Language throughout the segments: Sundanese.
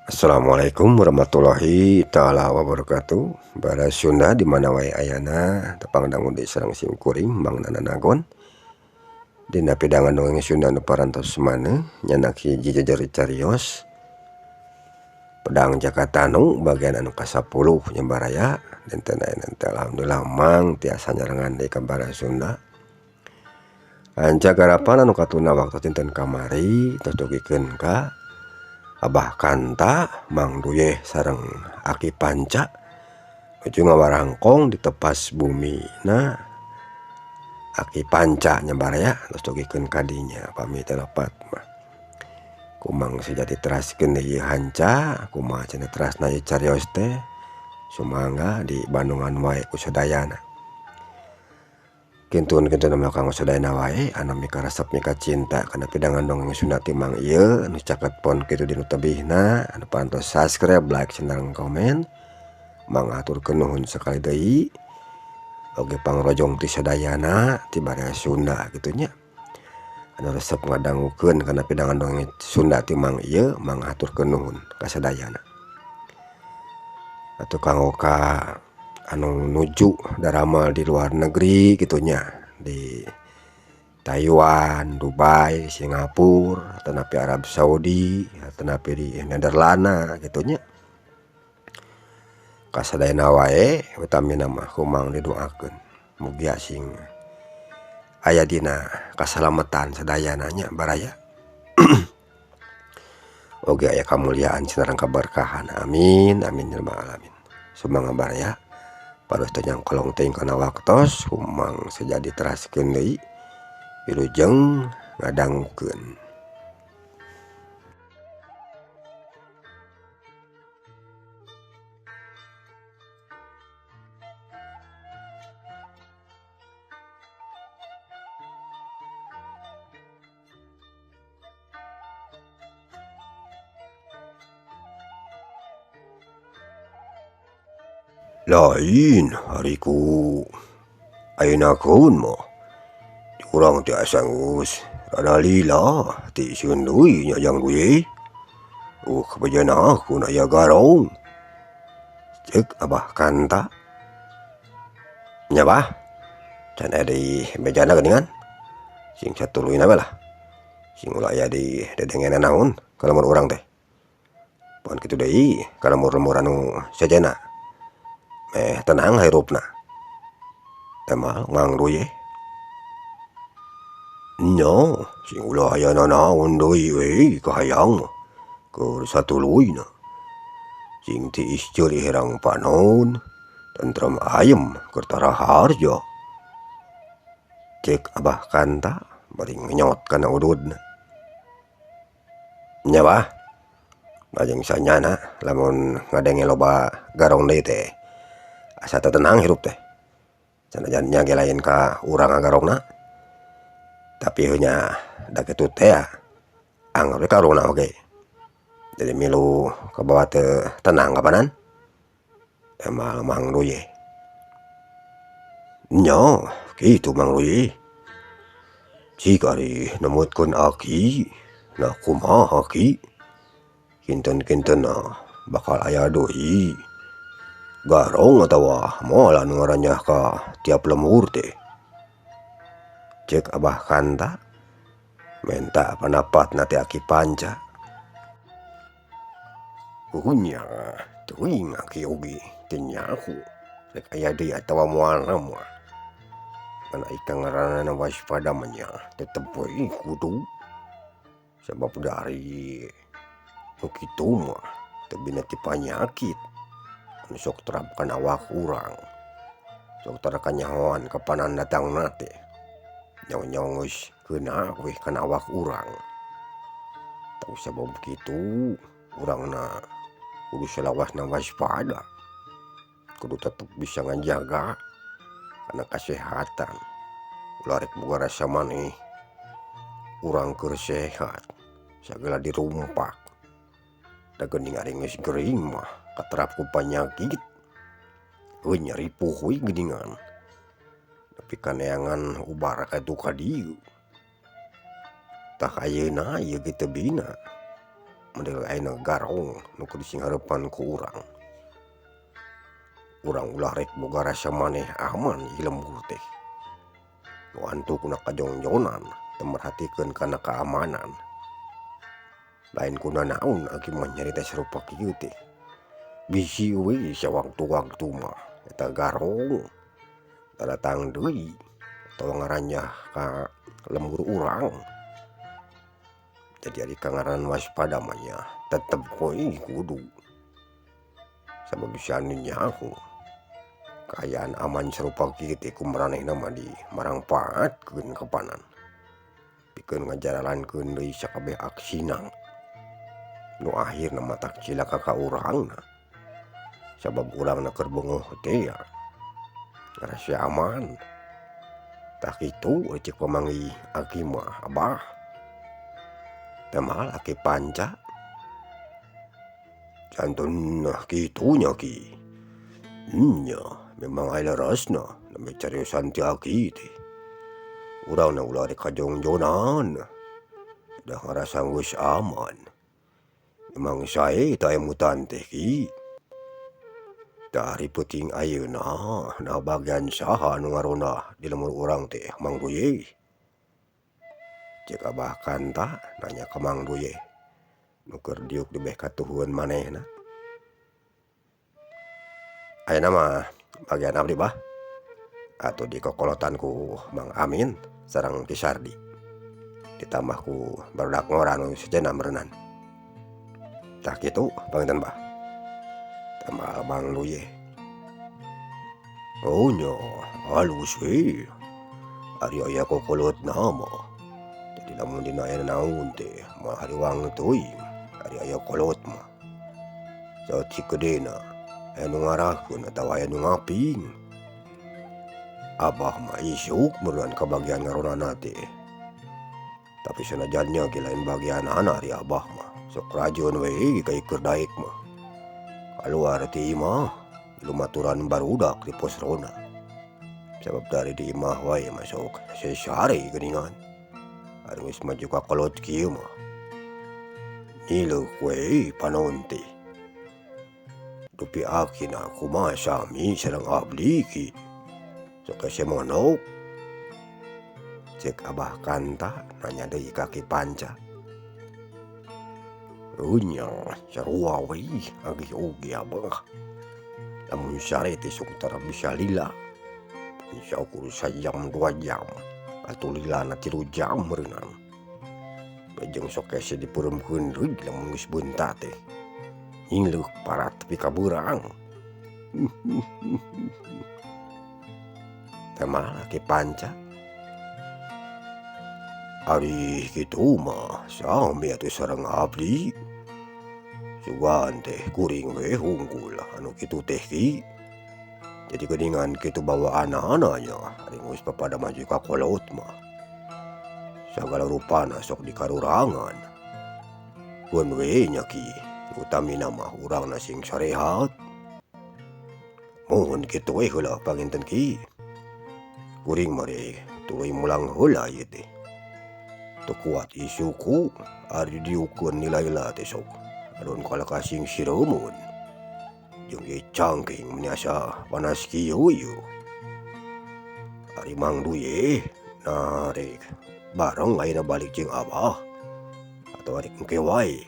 Assalamualaikum warahmatullahi taala wabarakatuh. Bara Sunda di mana wae ayana tepang dangu deui sareng sim kuring Mang Nana Nagon. Dina pidangan dongeng Sunda nu parantos maneuh nyanak hiji jejer carios Pedang Jaka Tanu bagian anu ka-10 nya baraya dinten ayeuna teh alhamdulillah Mang tiasa nyarengan deui ka bara Sunda. Anca garapan anu katuna waktu dinten kamari tos dugikeun ka Abah Kanta, Mang Duyeh sareng Aki Panca nuju ngawarangkong di tepas bumi na Aki Panca nya baraya tos dugikeun ka dinya pami teh lepat mah. Kumang sejati teraskeun ieu hanca kumaha cenah terasna ieu carios teh sumangga di Bandungan wae ku sadayana. Kintun-kintun mah kanggo sadayana wae anu mikaresep mikacinta kana pidangan dongeng Sunda ti Mang ieu anu caket pon kitu dinu tebihna anu parantos subscribe, like, sareng komen. Mang aturkeun nuhun sakali deui oge pangrojong ti sadayana ti baraya Sunda kitu nya. Anu resep ngadangukeun kana pidangan dongeng Sunda ti Mang ieu Mang aturkeun nuhun ka sadayana. Atuh kanggo ka anu nuju daramal di luar negeri kitu nya di Taiwan, Dubai, Singapura, atanapi Arab Saudi, atanapi di Nederlanda kitu nya. Kasadayana wae utamina mah ku Mang didoakeun mugia sing aya dina kasalametan sadayana nya baraya. Oge aya kamuliaan sareng kaberkahan. Amin amin ya rabbal alamin. Sumangga baraya pados teh nyangkolong teuing kana waktos Kumang sejadi teraskeun deui wilujeng ngadangukeun. Lain hariku ayeuna mah urang teh asa geus rada lila ti sieun deui nya jang duye. Kabejana kun aya garong. Ceuk Abah Kanta. Nya bah can aya deui bejana geuningan sing satuluyna we lah. Sing ulah aya di dedengenan naon ka lembur urang teh. Pan kitu deui ka lembur-lembur anu sejenna. Tenang hirupna. Teh Mang Duyeh. Nya sing ulah aya nanaon deui we kahayang mah keur satuluyna. Sing tiis ceuli herang panon tentrem ayem keur taraharja. Ceuk Abah Kanta bari ngenyot kana ududna. Nya bah lajeng sanyana lamun ngadenge loba garong deui teh asa teu tenang hirup teh. Sanajan nya ge lain ka urang ngagarongna tapi heuh nya da kitu teh angger we ka urangna oge. Jadi milu kabawa teu tenang kapanan emal Mang Duyeh. Nya kitu Mang Duyeh. Cik ari nemutkeun aki nah kumaha aki kinten-kintenna bakal aya deui garong atawa moal anu ngaranyah ka tiap lembur teh. Ceuk Abah Kanta menta pandapatna teh Aki Panca. Nya teuing aki oge teu nyaho rek aya deui atawa moal mah. Ngan ai ka ngaranna waspada mah nya tetep we kudu sabab dari nu kitu mah teu bina ti panyakit anu sok terap kana awak urang. Sok tara kanyahoan kapanan datangna teh. Nyaho-nyaho geus keuna weh kana awak urang. Teu sabab kitu urangna kudu salawasna waspada. Kudu tetep bisa ngajaga kana kasehatan. Ulah rek boga rasa maneh urang keur sehat sagala dirumpak. Da geuning ari geus gering mah katerap ku panyakit. Heuh nya ripuh we geuningan. Nepi ka neangan ubar ka ditu ka dieu. Tah ayeuna ieu ge teu bina. Model ayeuna garong nu kudu disinghareupan ku urang. Urang ulah rek boga rasa maneh aman di lembur teh. Nu antukna kajongjonan teu merhatikeun kana keamanan. Lain ku nanaon aki mah nyarita sarupa kieu teh. Bisi we sawaktu-waktu mah eta garong daratang deui atawa ngaranjah ka lembur urang. Jadi ari kangaran waspada mah nya tetep we kudu. Sabab bisa nyaho kaayaan aman sarupa kieu teh ku maranehna mah dimarangpaatkeun kapanan. Pikeun ngajalalankeun deui sakabeh aksina. Nu akhirna matak cilaka ka urangna. Sabab urangna keur bongoh teh ya ngarasa aman. Tah kitu cek pamanggih aki mah abah. Teu mahal aki panca. Janten nah kitu nya ki. Nya memang aya leresna nembe cariosan ti aki teh. Urangna ulah rek kajongjonan. Da ngarasa geus aman. Memang sae tah emutan teh ki. Tah ari peuting ayeuna nah bagian saha anu ngaronda di lembur urang teh Mang Duyeh. Cek Abah Kanta nanya ka Mang Duyeh nu keur diuk di beh katuhueun manehna. Ayeuna mah bagian abdi bah atuh dikokolotan ku Mang Amin sareng Ki Sardi. Ditambah ku barudak ngora nu sejenna meureunan. Tah kitu panginten bah. Tambah Mang Duyeh. Oh nya halus we. Ari aya kokolotna mah. Jadi lamun dina aya naon teh moal hariwang teuing ari aya kolot mah. Saat sigedena aya nu ngarahkeun atawa aya nu ngaping. Abah mah isuk meureun ka bagian ngaronana teh. Tapi sanajan nya ge lain bagianana ari abah mah. Sok rajeun we ka keur daek mah. Kaluar ti imah lumaturan barudak di pos ronda. Sabab dari di imah wae mah sok sesare geuningan. Ari geus maju ka kolot kieu mah. Nileuh we panon teh. Dupi akina kumaha sami sareng abdi ki. Sok hese monok. Cek Abah Kanta nanya deui ka Ki Panca. Nya sarua we agih oge abah. Lamun sare teh sok tara bisa lila. Saukur sajam 2 jam atuh lilana 3 jam meureunang. Bejeng sok hese dipeuremkeun deui lamun geus beunta teh. Ngingleuh parat tepi ka beurang. Teh mah Ki Panca. Ari kitu mah sami atuh sareng abdi. Sugan teh kuring we hungkul anu kitu teh ki. Jadi geuningan kitu bawaanana nya ari geus papada maju ka kolot mah. Sagala rupana sok dikarurangan. Keun we nya ki, utamina mah urangna sing sarehat. Mohon kitu we heula panginten ki. Kuring mah rek tuluy mulang heula ieu teh. Teu kuat isuku ari diukeun nilai-nilai teh sok. Alun kalah kasing sireumeun. Jeung ieu cangking meni asa panas kieu ieu. Ari Mang Duyeh nah rek bareng ayeuna balik jeung abah atawa rek engke wae.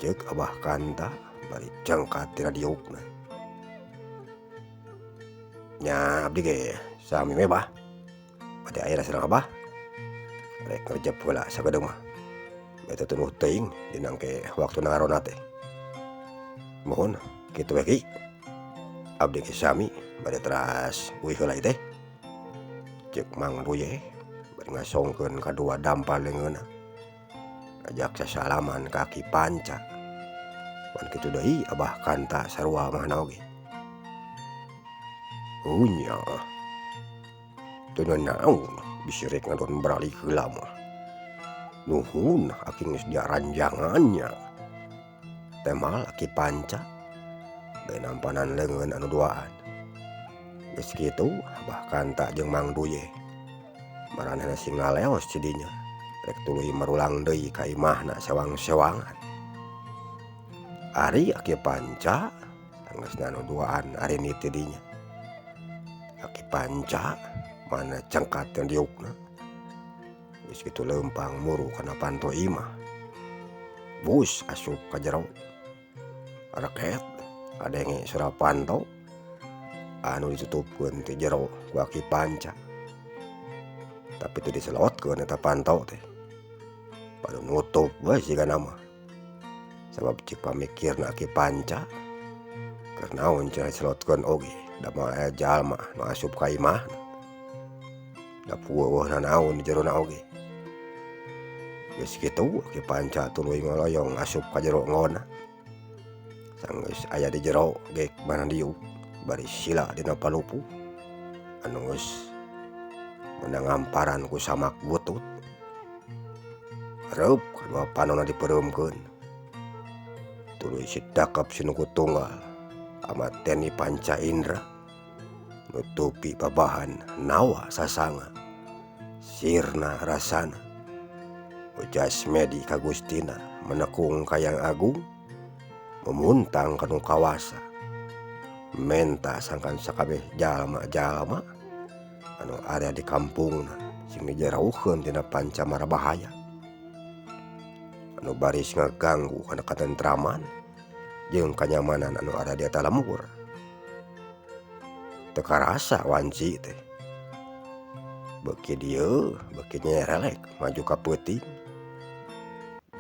Ceuk Abah Kanta bari cengkat tina diukna. Nya abdi ge sami we bah. Bade aya sareng abah. Rek ngerjep heula sagedeung mah. Eta tunuh teuing dina engke waktuna ngarona teh. Mohon kitu we ki. Abdi ge sami bade teras uih heula ieu teh. Ceuk Mang Duyeh bari ngasongkeun kadua dampal leungeunna. Ngajak sasalaman ka Ki Panca. Pan kitu deui Abah Kanta sarua mahna oge. Nya. Teu nanaon bisi rek ngadon baralik heula mah. Nuhun aki geus diaranjangan nya. Teh mal Aki Panca bari nampanan leungeun anu duaan. Geus kitu Abah Kanta jeung Mang Duyeh maranehna sing ngaleos ti dinya. Rek tuluy marulang deui ka imahna sewang-sewangan. Ari Aki Panca sanggeusna nu duaan Arini ti dinya. Aki Panca mana cengkat teh diukna geus kitu leumpang muru kana panto imah. Bus asup ka jero reket kadenge sora panto anu ditutupkeun ti jero ku Aki Panca. Tapi teu diselotkeun eta panto teh padu nutup we sigana mah. Sabab cek pamikirna Aki Panca keur naon cenah diselotkeun oge da moal aya jalma nu asup ka imahna. Da puguh nanaon di jerona oge. Geus kitu Aki Panca tuluy ngoloyong asup ka jero ngona. Sanggeus aya di jero gek maradiuk bari sila dina palupuh anu geus meunang ngamparan ku samak butut. Reup kadua panonna dipeureumkeun. Tuluy si dakep sinuku tunggal Ahmad Teni Panca Indra nutupi babahan nawa sasanga sirna rasana Ujas Medi ka Gustina menekung ka Yang Agung memuntang ka nu kawasa menta sangkan sakabeh jalma-jalma anu aya di kampungna sing dijarauhkeun tina panca mara bahaya anu baris ngaganggu kana katentraman jeung kanyamanan anu ada di eta lembur. Teu karasa wanci teh beuki dieu beuki nyerelek maju ka peuting.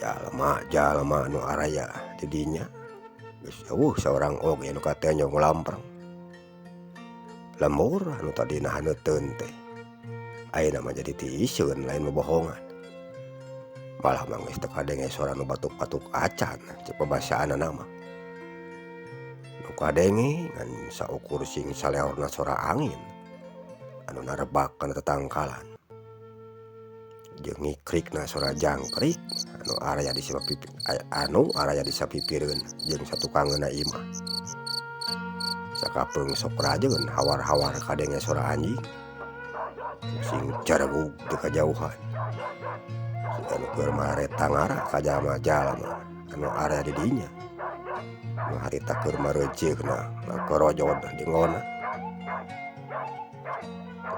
Jalma-jalma nu araya di dinya geus eueuh saurang oge nu katenjong lampreng. Lembur anu tadina haneuteun teh ayeuna mah jadi tiiseun lain bobohongan. Malah mah geus teu kadenge sora nu batuk-batuk acan cek babasaanana mah. Nu kadenge ngan saukur sing saleorna sora angin anu narebak kana tetangkalan. Jeung ngikrikna sora jangkrik anu araya di anu araya di sapipireun jeung satukangeunna imah. Sakapeung sok rajeun hawar-hawar kadenge sora anjing sing caregug ti kajauhan. Anu keur maret tangara ka jalma-jalma anu aya di dinya. Nu harita keur mareuceukna ngakorojod di ngona.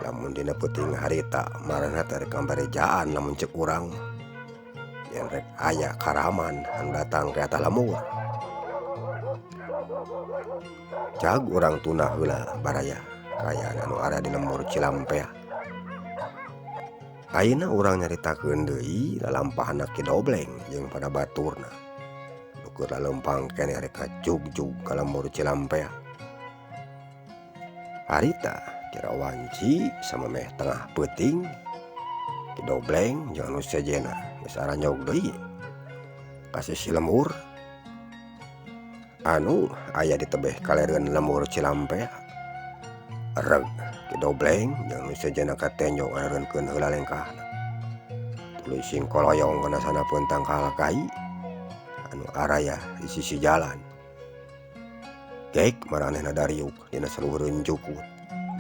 Lamun dina peuting harita maranehna teh rek kambarejaan lamun ceuk urang mah. Yen rek aya karaman anu datang ka eta lembur. Cag urang tunah heula baraya kaayaan anu aya di lembur Cilampea. Ayeuna urang nyaritakeun deui lalampahanna Ki Dobleng jeung pada baturna. Nu keur laleumpang keneh rek kajugjug ka lembur Cilampea. Harita kira wanci samemeh tengah peuting Ki Dobleng jeung anu sejenna geus aranyog deui ka sisi lembur anu aya di tebeh kalereun lembur Cilampea. Reg Ki Dobleng jeung nu sejenna katenjo ngareunkeun heula lengkahna. Tuluy sing koloyong kana sanapeun tangkal kai anu araya di sisi jalan. Gek maranehna dariuk dina saluhureun jukut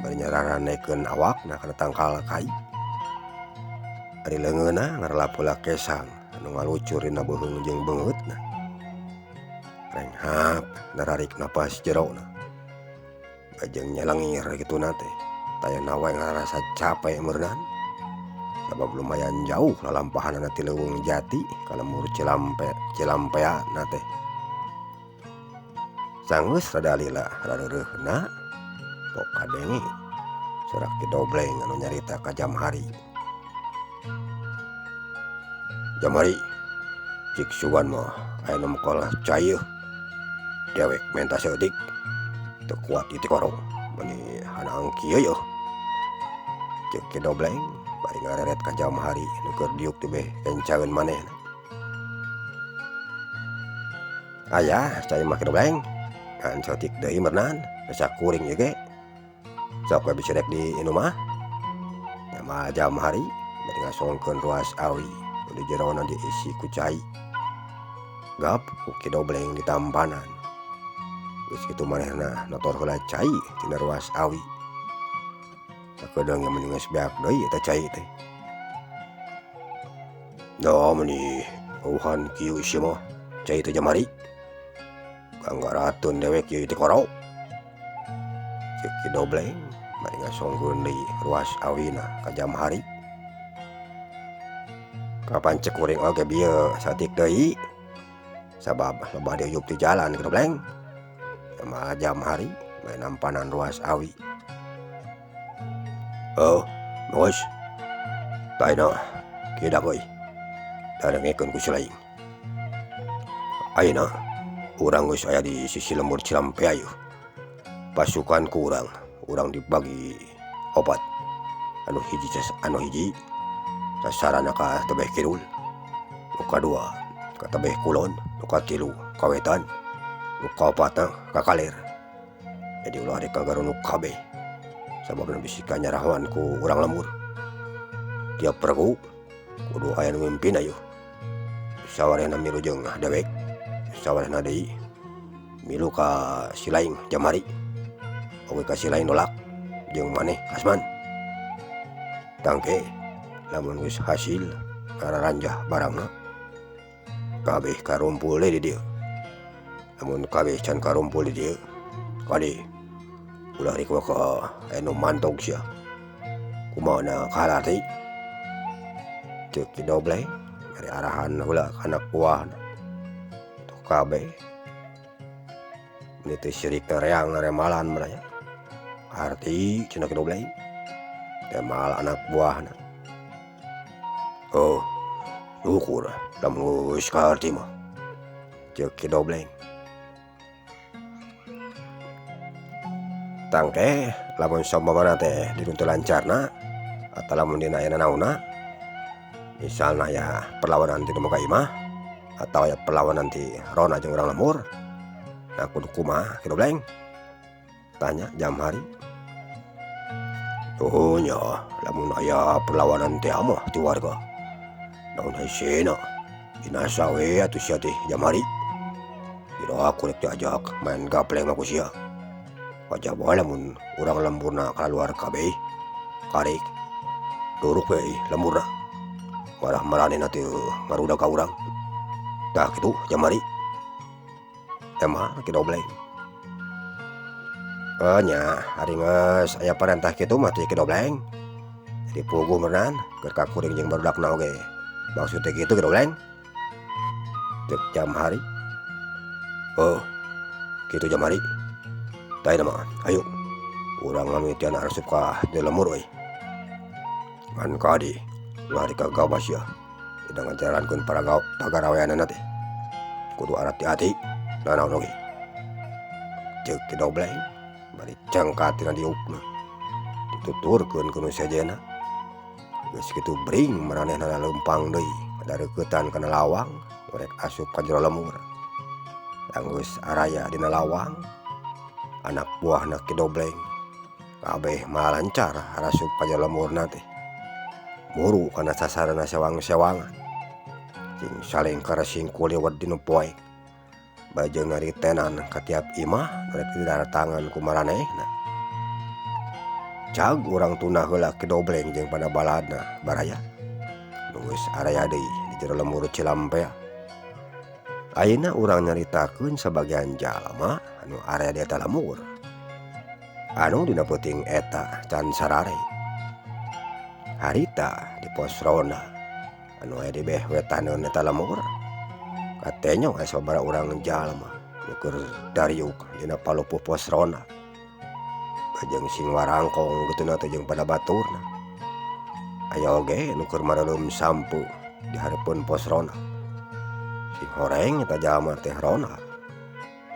bari nyararanekeun awakna kana tangkal kai. Ari leungeunna ngarelap heula kesang anu ngalucur dina beuheung jeung beungeutna. Renghap nararik napas jerona. Bajeng nyelengir kituna teh tayana we ngarasa capek meureunan. Sabab lumayan jauh lalampahanana ti Leuweung Jati ka lembur Cilampea na teh. Sanggeus rada lila rareureurna pok kadenge sora Ki Dobleng anu nyarita ka Jamhari. Jamhari cik sugan mah aya nu mokolah cai yeuh. Dewek menta saeutik teu kuat ieu tikoro meuni hanang kieu yeuh. Ceuk Ki Dobleng bari ngareret ka Jamhari nu keur diuk teh kencaeun manehna. Aya cai mah Ki Dobleng ngan saeutik deui meureunan rasa kuring ieu ge. Sok we bisi rek diinum mah. Nya Jamhari bari ngasongkeun ruas awi nu di jerona diisi ku cai. Gap ku Ki Dobleng ditampanan. Geus kitu manehna notor heula cai tina ruas awi. Sakedeung meni geus beak deui eta cai teh. Da meuni eueuhan kieu sia mah cai teh jamari. Ganggarateun dewek ieu teh koro. Ceuk Ki Dobleng bari ngasongkeun deui ruas awina ka Jamhari. Kapan cek kuring oge bieu saeutik deui sabab loba diuyup ti jalan Ki Dobleng. Kumaha Jamhari bari nampanan ruas awi. Oh, geus. Tah ayeuna kieu euy. Darengekeun ku si laing. Ayeuna urang geus aya di sisi lembur Cilampea yeuh. Pasukan ku urang, urang dibagi opat. Anu hiji anu hiji sasaranna ka tebeh kidul, nu kadua ka tebeh kulon, nu katilu ka wetan, nu kaopatna ka kaler. Jadi ulah rek kagarunuk kabeh sababna bisi kanyarahoan ku urang lembur. Tiap regu kudu aya nu mimpin yeuh. Sawarehna milu jeung dewek, sawarehna deui milu ka si laing Jamari, oge ka si laing Dolak jeung maneh Kasman. Tangke lamun geus hasil ngararanjah barangna kabeh karumpul deui di dieu. Lamun kabeh can karumpul di dieu kade ulah rek ka aya nu mantog sia. Kumaha na kaharti? Ceuk Ki Dobleng bari arahan heula ka anak buahna. Tuh kabeh meni teu sirik reang naremalan baraya. Harti cenah Ki Dobleng temal anak buahna. Oh, syukur lamun geus kaharti mah. Ceuk Ki Dobleng. Tangke lamun saumpamana teh di teu lancarna atawa lamun dina aya nanaonna misalna aya perlawanan ti nu boga imah atawa aya perlawanan ti ronda jeung urang lembur nah kudu kumaha Ki Dobleng? Tanya Jamhari. Oh nya lamun aya perlawanan teh mah ti warga naon hesena binasa we atuh sia teh Jamhari. Iraha ku rek diajak main gapleng mah ku sia. Kajaba lamun urang lemburna kaluar kabeh karek duruk we lemburna marah maranehna teu ngarudag ka urang. Tah kitu Jamhari. Kumaha Ki Dobleng? Oh nya ari geus aya parentah kitu mah ti Ki Dobleng. Jadi puguh meureunan keur ka kuring jeung barudakna oge. Maksud teh kitu Ki Dobleng? Ceuk Jamhari. Oh, kitu Jamhari. Tah ayeuna mah hayu urang ngamimitian asup ka di lembur euy. Ngan kade ulah rek kagabas sia udah ngajalankeun pagaraweanana teh. Kudu arati-ati nanaon oge. Ceuk Ki Dobleng bari cengkat tina diukna. Dituturkeun ku nu sejenna. Geus kitu bring maranehna leumpang deui ngadareuketan kana lawang rek asup ka jero lembur. Anggeus araya dina lawang anak buahna Ki Dobleng kabeh malancar arasup ka jero lemburna teh. Muru kana sasarana sewang-sewangan. Sing saling karesing kuliwet dinu poek. Bajeng ngaritenan ka tiap imah rek didaratangan ku maranehna. Cag urang tunda heula Ki Dobleng jeung panabaladna baraya. Nu geus araya deui di jero lembur Cilampea. Ayeuna urang nyaritakeun sabagian jalma anu area di eta lembur. Anu dina peuting eta can sarare. Harita di pos ronda anu aya di beh wetaneun eta lembur. Katenyo aya sababaraha urang jalma nu keur dariuk dina palupuh pos ronda. Bajeng sing warangkong kituna teh jeung pada baturna. Aya oge nu keur mareuleum sampu di hareupeun pos ronda. Sing horeng eta jalma teh ronda.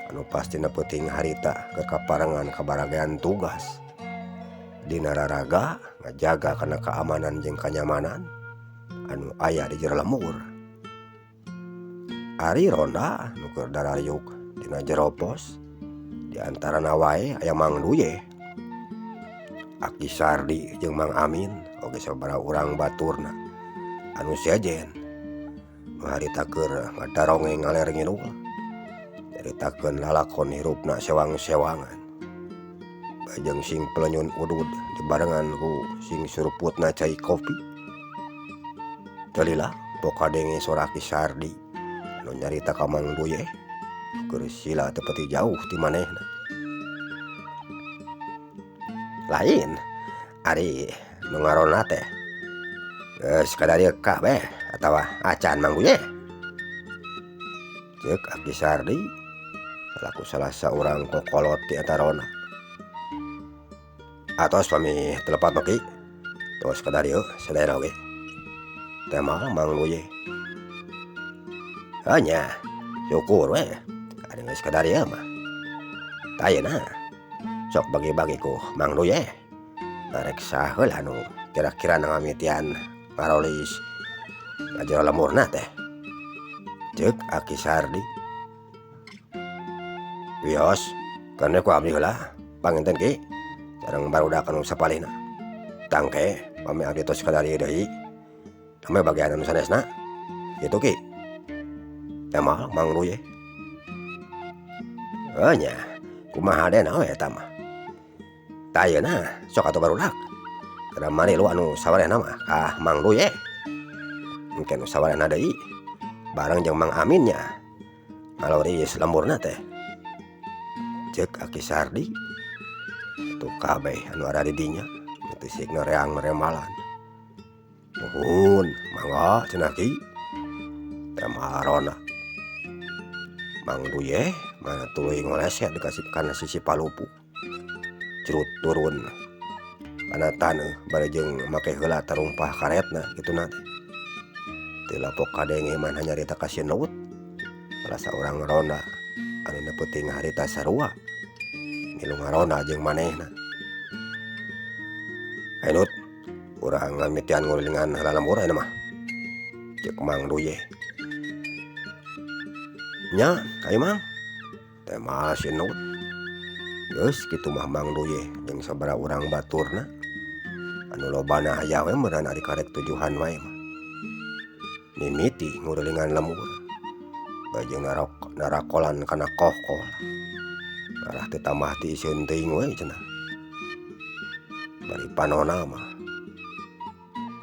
Anu pastina peuting harita keur kaparengan kabaragean tugas. Dina raraga ngajaga kana keamanan jeung kanyamanan anu aya di jero lembur. Ari ronda nu keur darariuk dina jero pos di antarana wae aya Mang Duyeh. Aki Sardi jeung Mang Amin oge sababaraha urang baturna anu sejen nu harita keur ngadarongeng ngaler ngidul nyaritakeun lalakon hirupna sewang-sewangan. Bajeng sing pelenyun udud dibarengan ku sing suruputna cai kopi. Teu lila Pok kadenge sora Ki Sardi anu nyarita ka Mang Duyeh keur sila teu pati jauh ti manehna. Lain ari nu ngaronda teh geus kadarieu kabeh atawa acan Mang Duyeh. Ceuk Aki Sardi salaku salah saurang kokolot ti eta ronda. Atos pami teu lepat mah Ki, tos kadarieu sadayana oge. Tema Mang Duyeh. Heuh nya syukur we ari geus kadarieu mah. Tah ayeuna sok bagi-bagi ku Mang Duyeh marek saha heula anu kira-kira ngamimitian ngarolis ka jero lemburna teh. Ceuk Aki Sardi. Wios keun we ku abdi heula panginten Ki sareng barudak anu sapalihna. Tangke pami abdi tos kadarieu deui ame bagian anu sanesna kitu Ki. Tema Mang Duyeh. Heuh nya kumaha dena we eta mah. Tah ayeuna sok atuh barudak kada marilu anu sawarehna mah ka Mang Duyeh. Engke nu sawarehna deui bareng jeung Mang Amin nya ngaloris lemburna teh. Ceuk Aki Sardi atuh kabeh anu ada di dinya teu sikna reang remalan. Nuhun mangga cenah Ki. Tema ronda. Mang Duyeh mana tuluy ngoleset dikasih kana sisi palupuh. Curut turun kana taneuh bari jeung make heula tarumpah karetna kituna teh. Teu lapok kadenge manehna nyarita ka si Nut salah saurang ronda anu nu peuting harita sarua milu ngaronda jeung manehna. Hayu Nut, urang ngamimitian ngulilingan heula lembur ayeuna mah. Ceuk Mang Duyeh. Nya, hayu Mang. Tema si Nut. Geus kitu mah Mang Duyeh jeung sabaraha urang baturna anu lobana aya we meureun ari karek tujuhan wae mah. Mimiti ngulilingan lembur bari jeung narakolan kana kohkoh. Arah teu tambah tiiseun teuing we cenah. Bari panona mah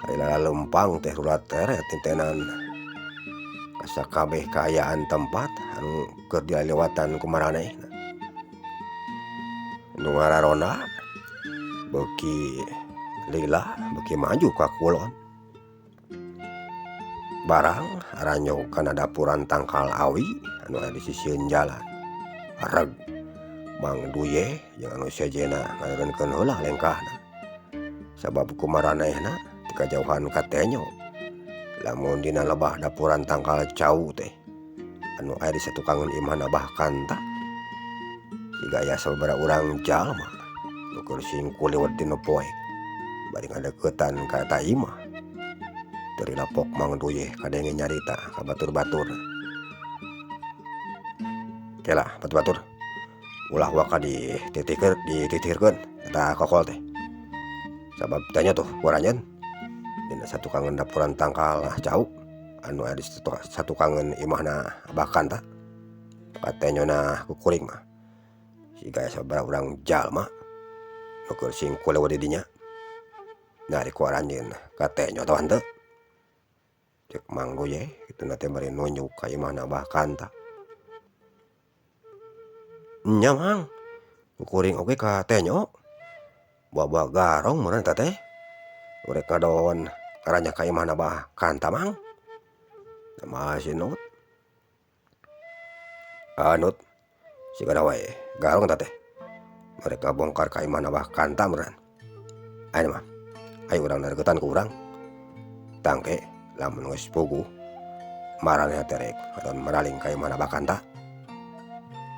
ari laleumpang teh rulat teret titenan sakabeh kaayaan tempat anu keur dilewatan ku maranehna. Nu ngararonda beuki lila beuki maju ka kulon. Barang aranyog kana dapuran tangkal awi anu aya di sisieun jalan. Reg Mang Duyeh jeung anu sejenna nganureunkeun heula lengkahna. Sabab ku maranehna ti kajauhan katenyo lamun dina lebah dapuran tangkal cau teh anu aya di satukangeun imahna Abah Kanta. Siga aya sababaraha urang jalma nu keur singkuliwet dina poek bari ngadeuketan ka eta imah. Teu rilapok Mang Duyeh kadenge nyarita ka batur-batur. Kela batur-batur ulah waka dititirkeun eta kokol teh. Sabab tanya tuh ku aranjeun dina satukangeun dapuran tangkal cau anu aya di satukangeun imahna Abah Kanta. Katenyona ku kuring mah siga aya sababaraha urang jalma nu keur singkuliwet di dinya. Nyari ku aranjeun katenyo atawa henteu. Ceuk Mang Duyeh kituna teh bari nunjuk ka imahna Abah Kanta. Nya Mang, ku kuring oge katenyo. Buah-buah garong meureun eta teh. Rek ngadon ngaranjah ka imahna Abah Kanta Mang. Kumaha si Nut? Ah Nut, sigana wae garong eta teh. Rek ngabongkar ka imahna Abah Kanta meureun. Ayeuna mah ayo urang dareketan ku urang. Tangke lamun geus puguh maranehna teh rek ngadon maraling ka imahna Abah Kanta.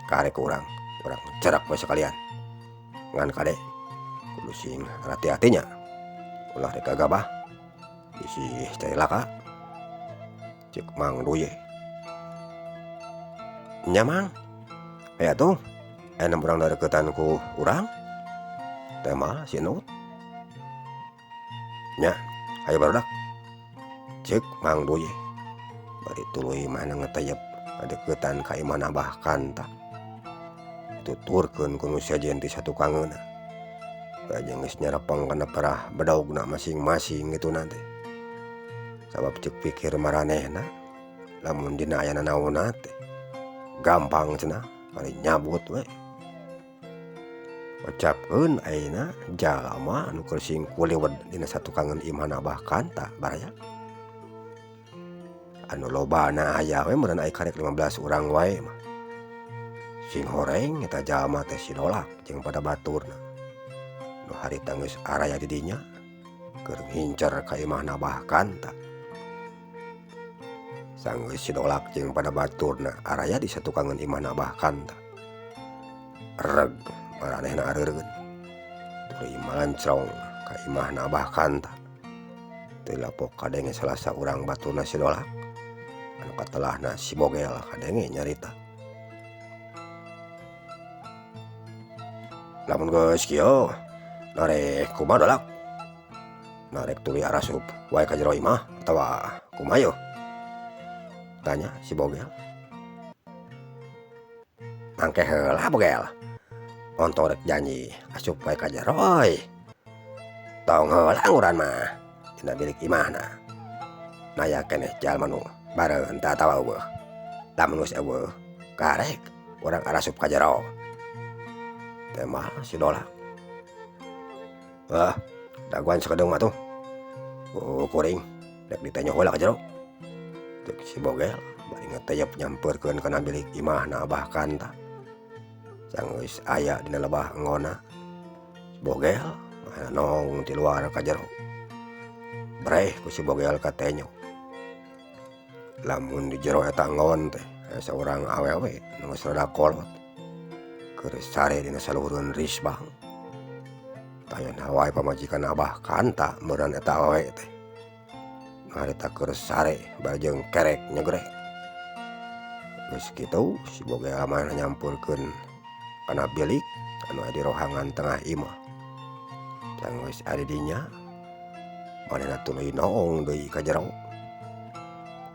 Karek ku urang, urang cerak we sakalian. Ngan kade kudu sing hati-hati nya. Ulah rek gagabah bisi calilaka. Ceuk Mang Duyeh. Nya Mang, aya tuh ayeuna urang dareketan ku urang. Tema si Nut. Nya, ayo barudak. Ceuk Mang Duyeh. Bari tuluy manehna ngeteyep ngadeukeutan ka imahna Abah Kanta. Dituturkeun ku nu sejen ti satukangeunna. Bari jeung geus nyarepeng kana parah bedogna masing-masing kituna teh. Sabab ceuk pikir maranehna lamun dina aya nanaonna teh gampang cenah bari nyabut we. Ucapkeun ayeuna jalma anu keur singkuliwet dina satukangeun imahna Abah Kanta baraya. Anu lobana aya we meureun aya karek 15 urang wae mah. Sing horeng eta jalma teh si Dolak jeung pada baturna. Nu harita geus araya di dinya keur ngincer ka imahna Abah Kanta. Sanggeus si Dolak jeung pada baturna araya di satukangeun imahna Abah Kanta. Reg maranehna areureun tuluy malancrong ka imahna Abah Kanta. Teu lapok kadenge salah saurang baturna si Dolak anu katelahna si Bogel kadenge nyarita. Lamun geus kieu narek kumaha Dolak? Narek tuluy arasup wae ka jero imah atawa kumaha yeuh? Tanya si Bogel. Mangke heula Bogel. Ontong rek janji asup wae ka jero euy. Tong heula nguran mah dina bilik imahna. Naya keneh jalma nu bareuh teh atawa eueuh. Lamun geus eueuh karek urang arasup ka jero. Tembal si Dolak. Ah, dagoan sakedeung mah tuh. Oh, kuring rek ditenyo heula ka jero. Ceuk si Bogel bari ngeteyep nyampeurkeun kana bilik imahna Abah Kanta. Sanggeus aya dina lebah enggona. Si Bogel noong ti luar ka jero. Breh ku si Bogel ka tenyo. Lamun di jero eta enggon teh aya saurang awewe nu geus rada kolot. Keur sare dina saluhureun risbang. Tayana wae pamajikan Abah Kanta meureun eta awewe teh. Harita keur sare bari jeung kerek nyegrek. Geus kitu si Bogel mah nyampeurkeun kana bilik anu aya di rohangan tengah imah. Sanggeus aya di dinya manehna tuluy noong deui ka jero.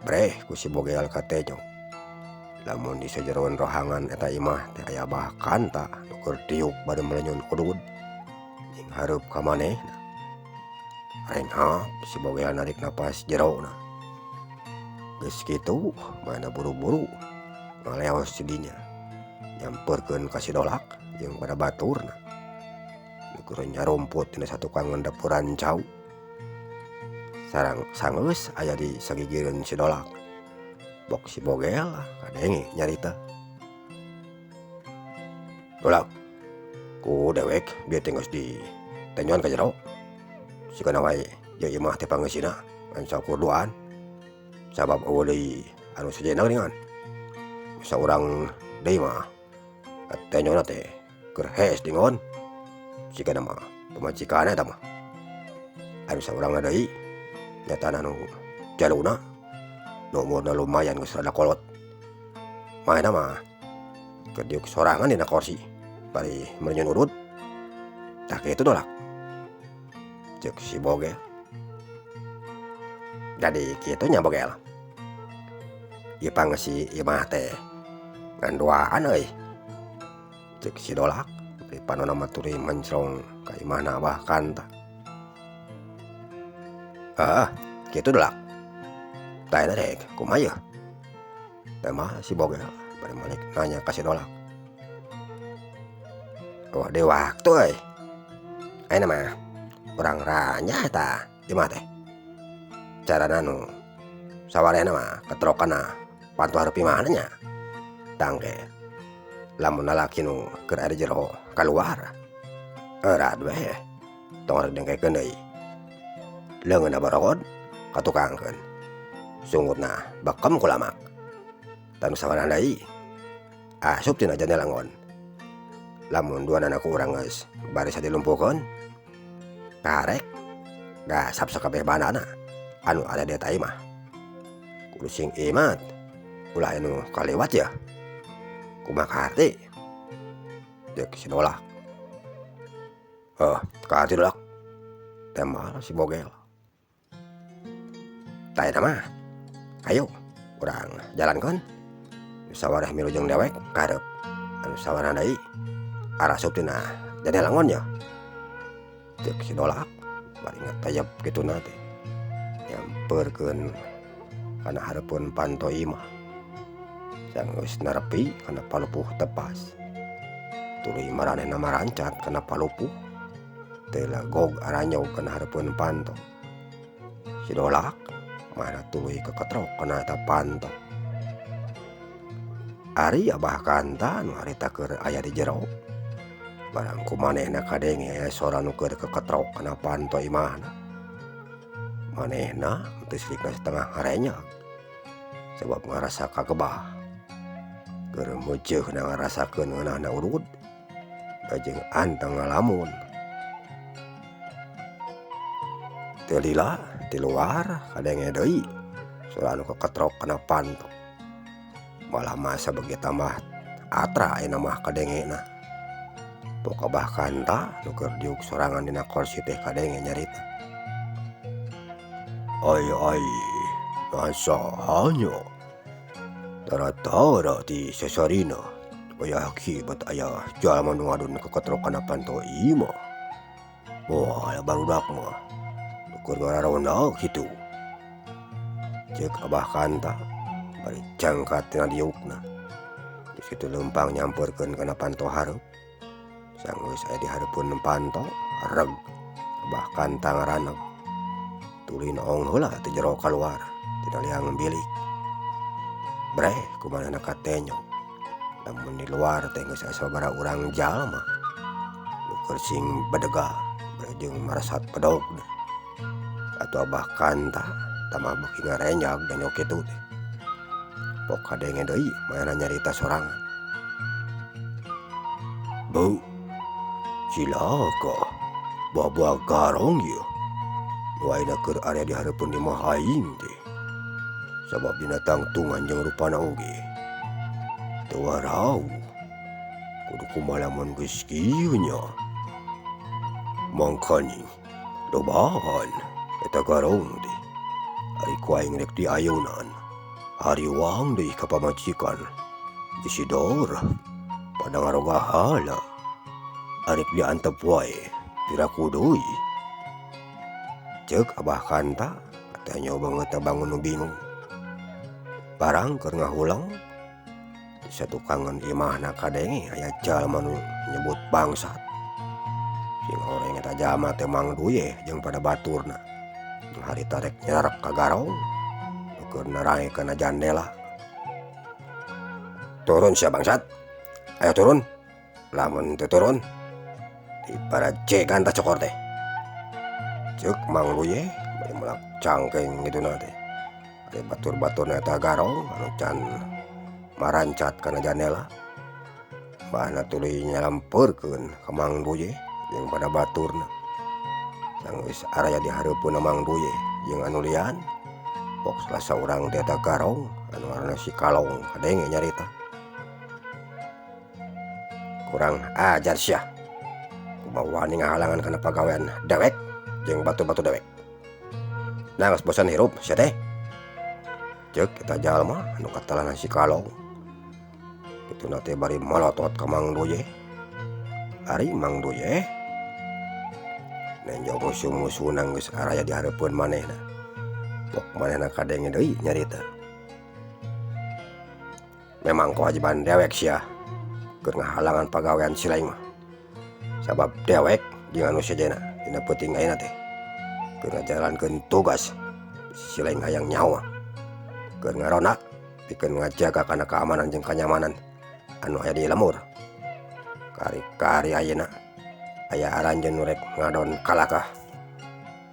Breh ku si Bogel ka tenyo. Lamun di sajeroan rohangan eta imah teh aya Abah Kanta nu keur diuk bari melenyun udud jeung hareup ka manehna. Renghap si Bogel narik napas jerona. Geus kitu manehna buru-buru ngaleos ti dinya nyampeurkeun ka si Dolak jeung pada baturna. Nu keur nyarumput dina satukangeun dapuran cau. Sarang sanggeus aya di sagigireun si Dolak. Bok si Bogel kadenge nyarita. Dolak ku dewek bieu teh geus ditenyoan ka jero. Sigana wae ieu imah teh pangeusina ngan saukur duaan. Sabab eueuh deui anu sejenna geuningan. Saurang deui mah tenyona teh keur hees dingon. Sigana mah pamajikanna eta mah. Anu saurangna deui nyatana nu jaluna nu umurna lumayan geus rada kolot. Manehna mah keur diuk sorangan dina korsi bari merenyun urut. Tah kitu Dolak. Ceuk si Bogel. Jadi kitu nya Bogel. Ieu pangeusi imah teh ngan duaan euy. Ceuk si Dolak bari panonna mah tuluy mencrong ka imahna Abah Kanta. Heeh, kitu Dolak. Tah eta rek kumaha yeuh? Tah mah si Bogel bari balik nanya ka si Dolak. Wah deui waktu euy. Ayeuna mah urang ranyah eta imah teh. Carana nu sawarehna mah ketrokanna pantu hareup imahna nya. Tangke lamun lalaki nu keur aya di jero kaluar erat we tong rek dengkekeun deui. Leungeunna borogod katukangkeun. Sungutna bekem ku lamak. Tah nu sawarehna deui asup tina jendela enggon. Lamun duanana ku urang geus barisa dilumpuhkeun karek gasap sakabeh bandana anu aya di eta imah. Kudu sing imat ulah anu kaliwat yeuh. Kumaha kaharti? Ceuk si Dolak. Heuh, kaharti Dolak. Tembal si Bogel. Tah eta mah hayu urang jalankeun. Nu sawareh milu jeung dewek ka hareup. Anu sawarehna deui arasup tina jendela enggon yeuh. Ceuk si Dolak bari ngeteyep kituna teh. Nyampeurkeun kana hareupeun panto imah. Sanggeus nerepi kana palupuh tepas. Tuluy maranehna marancat kana palupuh teu legog aranyog kana hareupeun panto. Si Dolak mana tuluy keketrok kana eta panto. Ari Abah Kanta nu harita keur aya di jero barang ku manehna kadenge aya sora nu keur keketrok kana panto imahna. Manehna teu silikna satengah harenyag sabab ngarasa kagebah. Keur meuceuhna ngarasakeun ngeunahna urut jeung anteng ngalamun. Teu lila ti luar kadenge deui sora nu keketrok kana panto. Malah masa beuki tambah atra ayeuna mah kadengena. Pok Abah Kanta nu keur diuk sorangan dina korsi teh kadenge nyarita. Ai ai nasaha nya tara-tara ti sasarina aya akibat aya jalma nu ngadon keketrok kana panto imah. Moal barudak mah nu keur ngararonda kitu. Ceuk Abah Kanta bari cangkat tina diukna. Geus kitu leumpang nyampeurkeun kana panto hareup. Sanggeus aya di hareupeun panto reg Abah Kanta ngaraneg. Tuluy noong heula ti jero kaluar tina liang bilik. Breh kumanehna katenyo. Lamun di luar teh geus aya sababaraha urang jalma nu keur sing bedega bari jeung marasat pedogna. Atuh Abah Kanta tambah beuki ngarenyag denyo kitu teh. Pok kadenge deui manehna nyarita sorangan. Beu cilaka buah-buah garong ieu nu ayeuna keur aya di hareupeun imah aing teh. Sabab dina tangtungan jeung rupana oge teu warau. Kudu kumaha lamun geus kieu nya. Mangkaning lobahan eta garong teh. Ari ku aing rek diayunan hariwang deui ka pamajikan bisi dor pada ngaroga hala. Arek diantep wae piraku deui. Ceuk Abah Kanta katanya banget bangun nu bingung. Barang keur ngahulang di satukangan imahna kadenge aya jalma nu nyebut bangsat. Sing horeng eta jalma teh Mang Duyeh jeung pada baturna. Nu harita rek nyarek ka garong nu keur narae kana jandela. Turun sia bangsat. Ayo turun. Lamun teu turun diparajegan tah cokor teh. Ceuk Mang Duyeh bari melak cangkeng kituna teh. Ari batur-baturna eta garong anu can marancat kana jandela. Bahna tuluy nyalampeurkeun ka Mang Duyeh jeung pada baturna. Sanggeus araya di hareupeunna Mang Duyeh jeung anu lian. Pok salah saurang teh eta garong anu ngaranna si Kalong kadenge nyarita. Kurang ajar sia. Kumaha wani ngahalangan kana pagawean dewek jeung batur-batur dewek. Nah geus bosan hirup sia teh. Ceuk eta jalma anu katelahna si Kalong. Kituna teh bari molotot ka Mang Duyeh. Ari Mang Duyeh nenjo musuh-musuhna geus araya di hareupeun manehna. Pok manehna kadenge deui nyarita. Memang kewajiban dewek sia keur ngahalangan pagawean si lain mah. Sabab dewek jeung anu sejenna dina peuting ayeuna teh keur ngajalankeun tugas si lain hayang nyawa. Keur ngaronda pikeun ngajaga kana keamanan jeung kanyamanan anu aya di lembur. Kari-kari ayeuna aya aranjeun nu rek ngadon kalakah.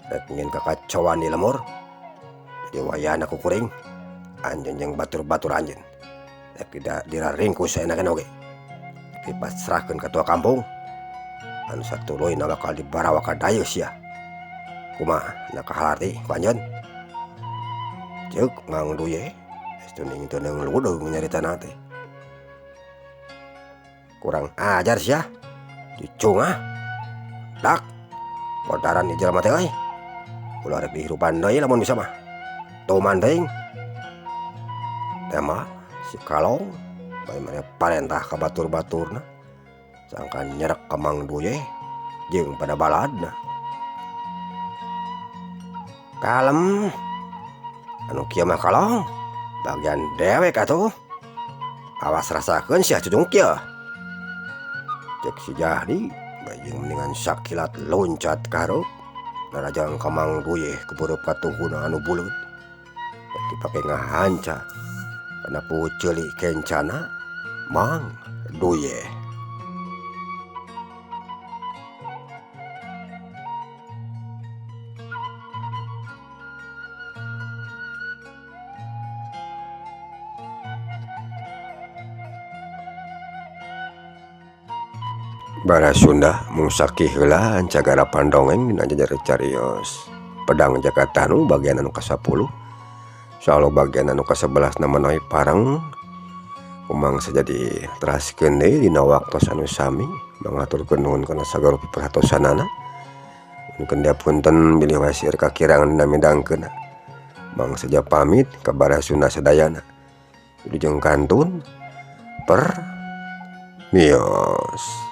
Rek nyieun kakacauan di lembur. Jadi wayahna ku kuring anjeun jeung batur-batur anjeun rek diraringkus saenakeun oge. Dipasrahkeun ka ketua kampung anu satuluyna bakal dibarawa ka dayeuh sia. Kumaha na kaharti ku anjeun? Ceuk Mang Duyeh geus teuning teuneung ludeung nyaritana teh. Kurang ajar sia. Dicungah. Dak. Kodaran di jelema teh euy. Ulah rek dihirupan deui lamun bisa mah. Tuman teuing. Teh mah si Kalong bari mere parentah ka batur-baturna. Sangkan nyerek ka Mang Duyeh jeung pada baladna. Kalem. Anu kieu mah kalong bagian dewek atuh. Awas rasakeun sia cucungkieu. Cek si Jahdi bajing mendingan sakilat loncat ka hareup narajang ka Mang Duyeh keburu patuhuna anu buleut. Dipake ngahanca kana puceuli kencana Mang Duyeh. Bara Sunda mung sakih heula cagara pandongeng dina jajar carios Pedang Jakatanu bagian anu ka-10 insyaallah bagian anu ka-11 na manawi pareng kumang sajadi teraskeun deui dina waktos anu sami mangaturkeun nuhun kana sagala perhatosanana. Nuhunkeun diapunten bilih wasir kakirangan dina midangkeun. Mang saja pamit ka bara Sunda sadayana. Wilujeng kantun per mios.